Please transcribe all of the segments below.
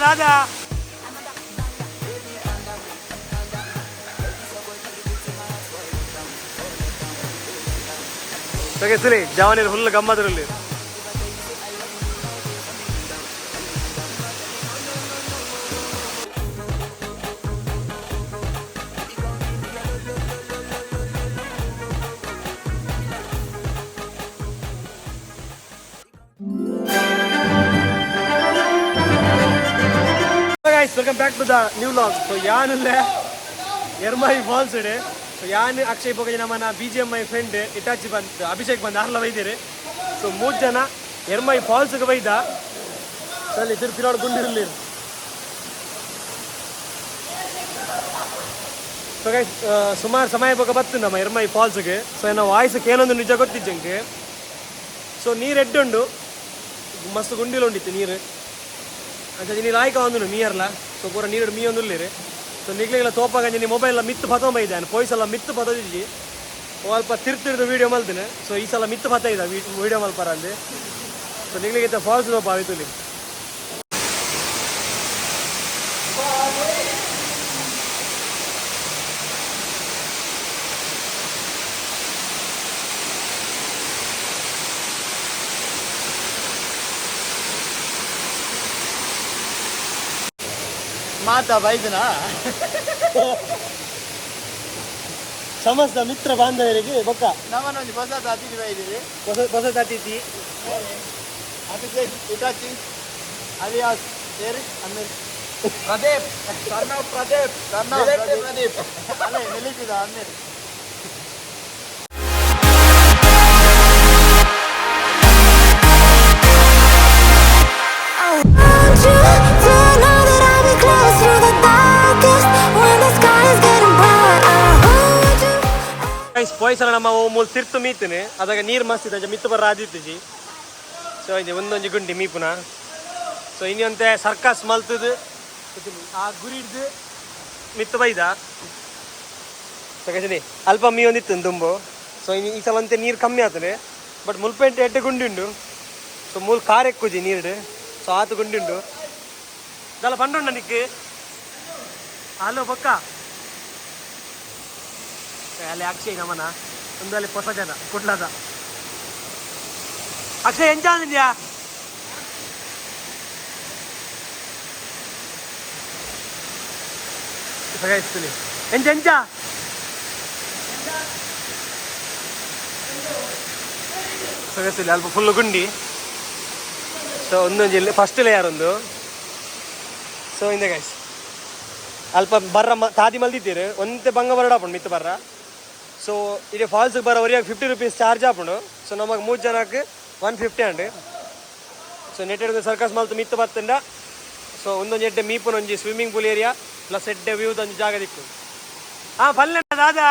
ದಾದಾ. ಸರಿ ಜವಾನಿರು ಫುಲ್ ಗಮ್ಮತ್ತರಲ್ಲಿ. Guys, welcome back to the new vlog. So ಯಾನಲ್ಲೇ ಎರ್ಮಾಯಿ ಫಾಲ್ಸ್ ಇಡೆ. ಸೊ ಯಾನ್ ಅಕ್ಷಯ್ ಬೊಕ ನಮ್ಮನ BGMI friend Hitachi bandh Abhishek bandh ಆರ್ಲ ಬೈದಿರಿ. ಸೊ ಮೂರು ಜನ ಎರ್ಮಾಯಿ ಫಾಲ್ಸ್ಗೆ ಬೈದ. ಸೊ ಅಲ್ಲಿ ತಿರುಪಿನೋಡು ಗುಂಡಿರಲಿ. ಸೊ ಗೈಸ್, ಸುಮಾರು ಸಮಯ ಬೊಕ ಬತ್ತು ನಮ್ಮ ಎರ್ಮಾಯಿ ಫಾಲ್ಸ್ಗೆ. ಸೊ ಏನೋ ವಾಯ್ಸ್ ಏನೊಂದು ನಿಜ ಗೊತ್ತಿಜ್ಜಂಗೆ. ಸೊ ನೀರು ಎಡ್ಡುಂಡು, ಮಸ್ತ್ ಗುಂಡಿಲು ಉಂಡಿತ್ತು ನೀರು. ಅಂಚ ನೀರು ಆಯ್ಕ ಒಂದು ಮೀಯರ್ಲ. ಸೊ ಪೂರ ನೀರು ಮೀ ಒಂದು ಉಲ್ಲೇರು. ಸೊ ನಿಗ್ಲಿಗೆಲ್ಲ ತೋಪಾಗ ನೀ ಮೊಬೈಲ್ ಮಿತ್ತು ಪತೊಂಬ ಇದ್ದಾನೆ ಪೊಯ್ಸಲ ಮಿತ್ತು ಪತದಿಜ್ಜಿ ಅಲ್ಪ ತಿರ್ತಿರ್ದು ವೀಡಿಯೋ ಮಲ್ತಿನ. ಸೊ ಈ ಸಲ ಮಿತ್ತು ಪತ ಇದ್ದ ವೀಡಿಯೋ ಮಲ್ಪಾರ ಅಂದೆ. ಸೊ ನಿಗ್ಲಿಗೆ ಫಾಲ್ಸ್ ತೋಪ ಆಯ್ತು. ಮಾತಾ ಬೈದನಾ? ಸಮಸ್ತ ಮಿತ್ರ ಬಾಂಧವರಿಗೆ ಬೊಕ್ಕ ನಮ್ಮನ್ನೊಂದು ಹೊಸ ಅತಿಥಿ ಬೈದಿರಿ. ಹೊಸ ಹೊಸ ಅತಿಥಿ. ಅಭಿಷೇಕ್ ಇಟಾಚಿ ಅಲಿಯಾಸ್ ಸೇರಿ ಅಮೀರ್ ಪ್ರದೀಪ್, ಸಣ್ಣ ಪ್ರದೀಪ್, ಸಣ್ಣ ಪ್ರದೀಪ್ ಅಲ್ಲೇ ನಿಲ್ಲಿಸಿದ Amir. I want you to know that I'll be close through the darkest when the sky is getting bright. I hold you. Guys, ಪೊಯ್ಸಲ ನಮ್ಮ ಮೂಲು ತಿರ್ತು ಮೀತನೆ ಅದಾಗ ನೀರು ಮಸ್ತ್ ಇದೆ ಅಂಚ ಮಿತ್ತು ಬರ್ರ ಆದಿತ್ತಿಜಿ. ಸೊ ಇದೆ ಒಂದೊಂಜಿ ಗುಂಡಿ ಮೀಪುನ. ಸೊ ಇನ್ನೊಂತೆ ಸರ್ಕಸ್ ಮಲ್ತದು ಆ ಗುರಿ ಹಿಡ್ದು ಮಿತ್ತು ಬೈದ. ಸೊ ಗೈಸ್, ಅಲ್ಪ ಮೀ ಒಂದಿತ್ತು ದುಂಬು. ಸೊ ಇನ್ನು ಈ ಸಲ ಅಂತೆ ನೀರು ಕಮ್ಮಿ ಆಗ್ತದೆ. ಬಟ್ ಮುಲ್ಪೆಂಟೆ ಎಡ್ಡೆ ಗುಂಡಿ ಉಂಡು. ಸೊ ಮೂಲು ಕಾರ್ ಎಕ್ಕುಜಿ ನೀರು. ಸೊ ಆತು ಗುಂಡಿ ಉಂಡು ದಲ್ಲ ಪಂಡುಂಡ ನಿಕ್. ಹಲೋ ಬೊಕ್ಕ. ಅಲ್ಲಿ ಅಕ್ಷಯ್ ನಮನ ಒಂದು ಅಲ್ಲಿ ಹೊಸ ಜನ ಕುಡ್ಲದ ಅಕ್ಷಯ್ ಎಂಚಾಂದಿದ್ಯಾ? ಎಂಚ ಎಂಚ? ಸಗಸ್ತಿಲ್ಲ ಅಲ್ಪ ಫುಲ್ ಗುಂಡಿ. ಸೊ ಒಂದೊಂದು ಫಸ್ಟ್ ಲೇಯರ್ ಒಂದು. ಸೊ ಇಂದ ಗೈಸ್, ಅಲ್ಪ ಬರ್ರ ತಾದಿ ಮಲ್ದಿದ್ದೀರು ಒಂತೆ ಬಂಗ ಬರಡ ಆಪುಂಡು ಮಿತ್ತು ಬರ್ರ. ಸೊ ಇದು ಫಾಲ್ಸ್ಗೆ ಬರೋ ಒರಿಯಾಗ 50 ರುಪೀಸ್ ಚಾರ್ಜ್ ಆಪುಂಡು. ಸೊ ನಮಗೆ ಮೂರು ಜನಕ್ಕೆ 150 ಅಂಡ್. ಸೊ ನೆಟ್ಟೆಡ್ ಸರ್ಕಸ್ ಮಲ್ತು ಮಿತ್ತು ಬತ್ತಂಡ. ಸೊ ಒಂದೊಂದು ಎಡ್ಡೆ ಮೀಪುನ ಒಂಜಿ ಸ್ವಿಮ್ಮಿಂಗ್ ಪೂಲ್ ಏರಿಯಾ ಪ್ಲಸ್ ಎಡ್ಡೆ ವ್ಯೂದ ಒಂಜಿ ಜಾಗ ದಿಕ್ಕು. ಹಾ ಪಲ್ಲೆ ದಾದಾ.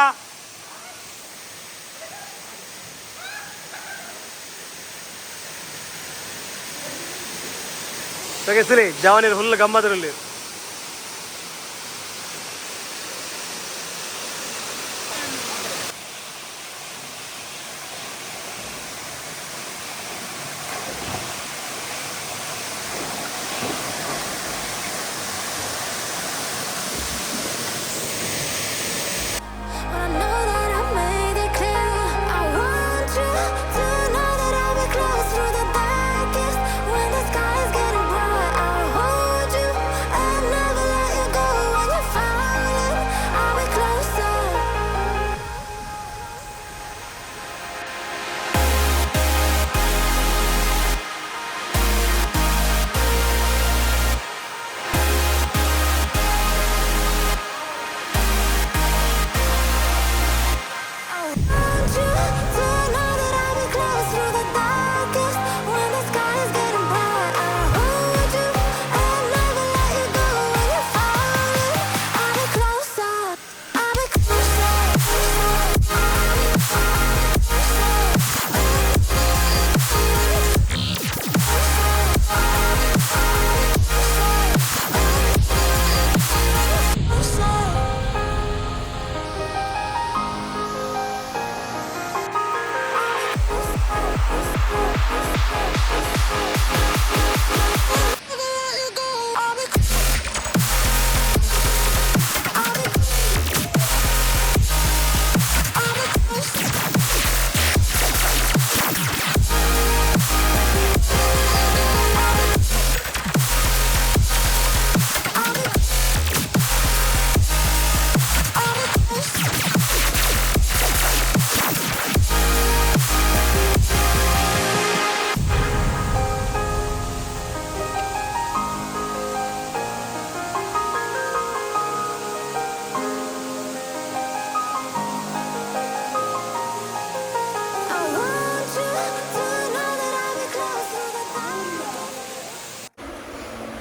ಸರಿ ಜವಾನಿರು full ಗಮ್ಮತ್ತರಲ್ಲಿ. But I know that I made it clear. I want you to know that I'll be close through the darkest when the sky is getting bright. I hold you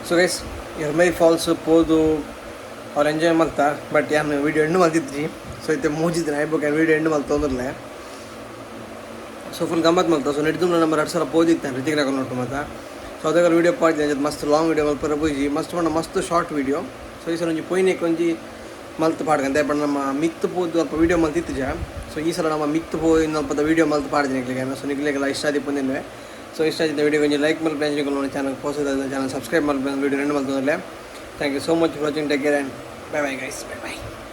ಸೊ guys, ಎರ್ಮೈ falls ಪೋದು ಅವ್ರು enjoy ಮಲ್ತ. But ಯಾನ್ video and ಮಲ್ತಿದ್ರಿ. ಸೊ ಇತ್ತೆ ಮೂಜಿದಿನ ಆಯ್ಬೊಕ video and ಮಲ್ತೊಂದಿರ್ಲೆ. ಸೊ full ಗಮ್ಮತ್ ಮಲ್ತ. ಸೊ ನೆಡ್ದು ನಮ್ಮ 2 ಸಲ ಪೋದಿತ್ತಾನೆ ರಿತಿಕ್ ನಗರ್ ನೋಟು ಮಾತ. ಸೊ ಅದಾಗ ವೀಡಿಯೋ ಪಾಡ್ದಿನ. ಮಸ್ತ್ ಲಾಂಗ್ ವೀಡಿಯೋ ಮಲ್ಪರ ಪೋಯಿಜಿ. ಮಸ್ತ್ ಪಂಡ ಮಸ್ತ್ ಶಾರ್ಟ್ ವೀಡಿಯೋ. ಸೊ ಈ ಸಲ ಒಂಜಿ ಪೋಯಿನೆಕ್ ಒಂಜಿ ಮಲ್ತ್ ಪಾಡ್ಗಂತೆ ಪಂಡ ನಮ್ಮ ಮಿತ್ತು ಪೋದು ಅಲ್ಪ ವೀಡಿಯೋ ಮಲ್ತಿತ್ತಿಜ. ಸೊ ಈ ಸಲ ನಮ್ಮ ಮಿತ್ತು ಪೋಯಿನ ಅಲ್ಪದ ವೀಡಿಯೋ ಮಲ್ತ್ ಪಾಡ್ದಿನಿ ನಿಕ್ಲೆಗ್. ಸೊ ನಿಕ್ಲೆಗೆಲ್ಲ ಇಷ್ಟ ಆದಿಪ್ಪುಂದಿನ್ವೆ. ಸೊ ಇಷ್ಟ ಆಗಿದ್ದ ವೀಡಿಯೋ ಒಂಜಿ ಲೈಕ್ ಮಲ್ಪೆ. ಚಾನಲ್ ಪೋಸದ ಚಾನಲ್ ಸಬ್ಸ್ಕ್ರೈಬ್ ಮಲ್ಪೆ. ವೀಡಿಯೋ ಎಂಡ್ ಮಲ್ತೊಂದುಲ್ಲೆ. Thank you so much for watching. Take care and bye bye, guys. Bye bye.